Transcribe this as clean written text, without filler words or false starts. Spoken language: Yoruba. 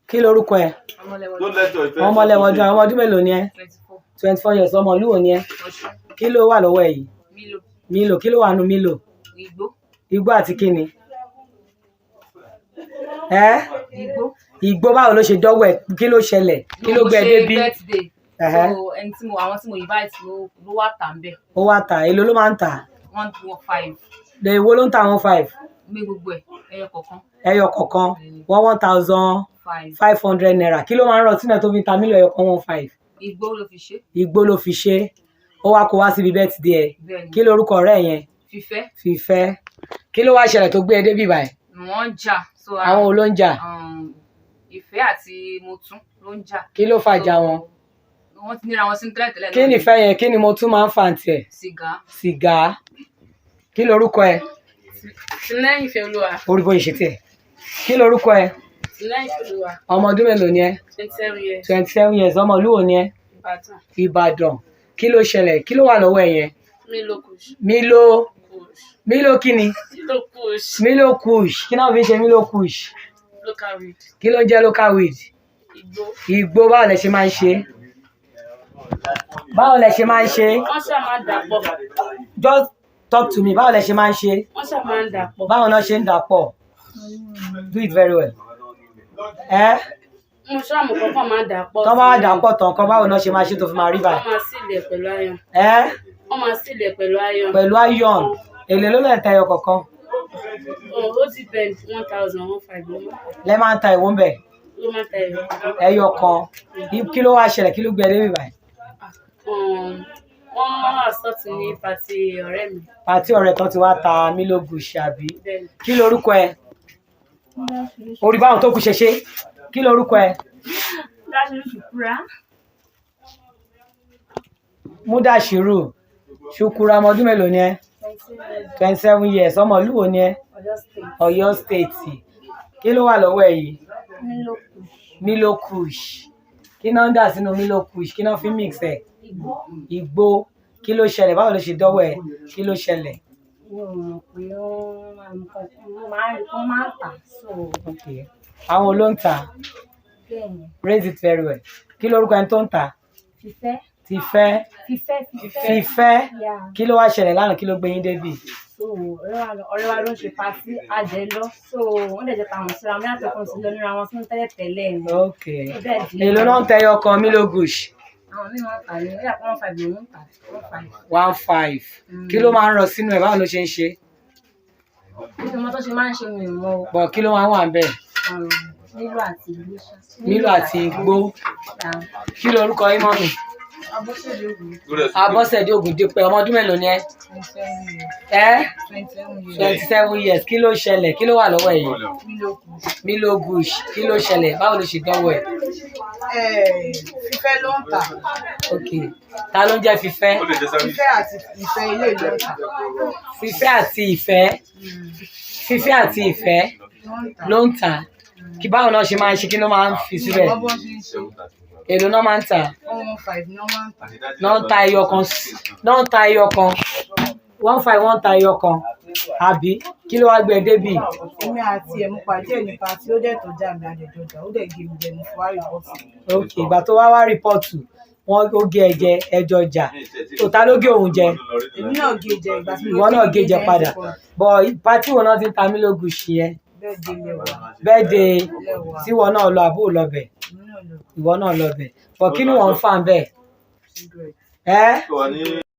Kí lorúkọ ẹ? Don't let your effect. Ọmọlẹ́wọ̀n ọmọ ọdún mélòó ni ẹ? 24. 24 years. Ọmọ ìlú wo ni ẹ? Ọ̀ṣun. Kí ló wà lọ́wọ́ ẹ yìí? Milo. Milo. Kí ló wà nù Milo? Igbó. Igbó àti kíni ẹ? Igbó. Igbó. Báwo ló ṣe dọ́wọ́ ẹ? Kí ló ṣẹlẹ̀? Kí ló Mo gbé ẹ ṣe débí? birthday. Ẹ̀hẹ́. So ẹni tí mo àwọn tí mo invite ló wá tà ń bẹ̀. Ó wá tà. Èló ló máa ń tà? One one five. Èwo ló ń ta 15? Gbé gbogbo ẹ̀, ẹyọ kọ̀ọ̀kan. Ẹyọ kọ̀ọ̀kan, one 1,000 five. 500 naira. Kí ló máa ń rọ sínú ẹ tó fi ń ta Milo ẹyọ kan 15? Igbó ló fi ṣe. Igbó ló fi ṣe. Ó wá kó wá síbi birthday ẹ? Bẹ́ẹ̀ ni. Kí lorúkọ ọ̀rẹ́ yẹn? Fífẹ́. Fífẹ́. Kí ló wá ṣẹlẹ̀ tó gbé ẹ débí báyìí? Wọ́n ń jà, so Àwọn wo ló ń jà? Ìfẹ́ àti Motún ló ń jà. Kí ló fàjà wọn? Wọ́n ti níra wọn sínú tẹ́lẹ̀ tẹ́lẹ̀. Kí Náà. ni ìfẹ́ yẹn? Kí ni mo tún máa ń fà ń tiẹ̀? Sìgá. Sìgá. Kí lorúkọ ẹ? Tìlẹ́yìn Ìfẹ́ Olúwa. Orí bóyá ṣe tiẹ̀. Kí lorúkọ ẹ? Tìlẹ́yìn Ìfẹ́ Olúwa. Ọmọ ọdún mélòó ni ẹ? 27 years. 27 years. Ọmọ ìlú wo ni ẹ? Ìbàdàn. Ìbàdàn. Kí ló ṣẹlẹ̀? Kí ló wà lọ́wọ́ ẹ yẹn? Milo Kush. Milo? Kush. Milo kí ni? Milo Kush. Milo Kush. Kí náà fi ń ṣe Milo Kush? Local weed. Kí ló ń jẹ́ local weed? Igbó. Igbó. Báwo lẹ ṣe máa ń ṣe? Báwo lẹ ṣe máa ń ṣe? Wọ́n ṣáà máa ń dà pọ̀. Just talk to me. Báwo lẹ ṣe máa ń ṣe? Wọ́n ṣáà máa ń dà pọ̀. Báwo náà ṣe ń dà pọ̀? Do it very well. Ẹ Mo ṣáà mọ̀ kọ́kọ́ máa ń dà pọ̀. Tọ́ bá wà dà pọ̀ tán kan, báwo náà ṣe máa ṣe tó fi máa rí Wọ́n báyìí? máa seal ẹ̀ pẹ̀lú iron. Ẹ Wọ́n máa seal ẹ̀ pẹ̀lú iron. Pẹ̀lú iron. Èló ló lẹ̀ ń ta ẹyọ kọ̀ọ̀kan? Oh, ó depend, 1,000, 15 ló máa Lẹ́ máa ń ta ìwọ ń bẹ̀? Ló máa ń ta ẹyọ kọ̀ọ̀kan. Ẹyọ kan. Kí ló wá ṣẹlẹ̀? Kí ló gbé ẹ débi báyìí? Wọ́n assault ní party ọ̀rẹ́ mi. Party ọ̀rẹ́ tán ti wá ta Milo Kush, àbí? Bẹ́ẹ̀ni. Kí lorúkọ ẹ? Orí báwọn tó kù ṣe ṣe. Kí lorúkọ ẹ? Dáṣírù Ṣùkúrà. Múdàṣírù Ṣùkúrà. Ọmọ ọdún mélòó ni ẹ? 27 years. Ọmọ ìlú wo ni ẹ? Ọ̀yọ́ State. Ọ̀yọ́ State. Kí ló wà lọ́wọ́ ẹ yìí? Milo Kush. Milo Kush. Kí náà ń dà sínú Milo Kush? Kí náà fi mix ẹ? Igbó. Igbó. Kí ló ṣẹlẹ̀? Báwo ló ṣe dọ́wọ́ ẹ? Kí ló ṣẹlẹ̀? Mi ò mọ̀ pé wọ́n máa ń rí, wọ́n máa ń tà, so. Okay. Àwọn ló ń tà? Bẹ́ẹ̀ ni. Raise it very well. Kí lórúkọ ẹni tó ń tà? Fífẹ́. Ti fẹ́? Fífẹ́, Fífẹ́. Fífẹ́. Yeah. Kí ló wá ṣẹlẹ̀ lánàá? Kí ló gbé yín débi? So ọ̀rẹ́ wa ló ń ṣe party, àjẹ́ lọ, so wọ́n dẹ̀ jẹ́ ká mọ̀ síra wọn yàtọ̀ kan sí lọ níra wọn sínú tẹ́lẹ̀ tẹ́lẹ̀ ni. Ok. Ó dẹ̀ di Èló náà ń tẹyọ kan Milo Kush? Àwọn míì máa ń tà ní ó yà pé 15 ló ń tà, 15. 15. Kí ló máa ń rọ sínú ẹ? Báwo ló ṣe ń ṣe? Mi ò mọ tó ṣe máa ń ṣe, mi ò mọ o. Bọ̀ kí ló máa ń wà ń bẹ̀? Milo àti igbó ṣá. Milo àti igbó. Yeah. Kí lorúkọ yín, mummy? Abọ́sẹ̀dé Ògùndípẹ̀. Ọmọ ọdún mélòó ni ẹ? Ẹ 27 years. Kí ló ṣẹlẹ̀? Kí ló wà lọ́wọ́ ẹ yìí? Milo Kush. Kí ló ṣẹlẹ̀? Báwo ló ṣe dánwò ẹ? Fífẹ́ ló ń tà. Ok, ta ló ń jẹ́ Fífẹ́? Fífẹ́ àti Ìfẹ́ ilé ló ń tà. Fífẹ́ àti Ìfẹ́. Fífẹ́ àti Ìfẹ́ Ló ń tà. ló ń tà. Kí báwo náà ṣe máa ń ṣe? Kí ló máa ń fi síbẹ̀? Wọ́n bọ́ ṣe ń ṣe. Èló náà máa ń tà? 15 ní wọ́n máa ń tà. Náà ń ta ẹyọ kan, náà ń ta ẹyọ kan 15. Wọ́n ń ta ẹyọ kan, àbí? Kí ló wá gbé ẹ débì? Èmi àti ẹ̀ mú pàdé ẹ̀ ní party, ó dẹ̀ tọ́jà mi, àjẹjọjà, ó dẹ̀ gé mi jẹ, mo fi wá report. Ok, ìgbà tó wá wá report, wọn ó gé ẹ jẹ, ẹjọ jà tó. Ta ló gé òun jẹ? Èmi náà gé jẹ ìgbà tí mo Ìwọ náà gé jẹ padà. Bọ party wo náà ti ń ta Milo Kush yẹn? Bẹ́ẹ̀ dé lẹ́wà. Bẹ́ẹ̀dẹ̀ Lẹ́wà. tí ìwọ náà lọ àbó lọbẹ̀? Èmi náà lọ. Ìwọ náà lọbẹ̀ bọ̀. Kí ni wọ́n ń fà ń bẹ̀? Cigarette. Ẹ́.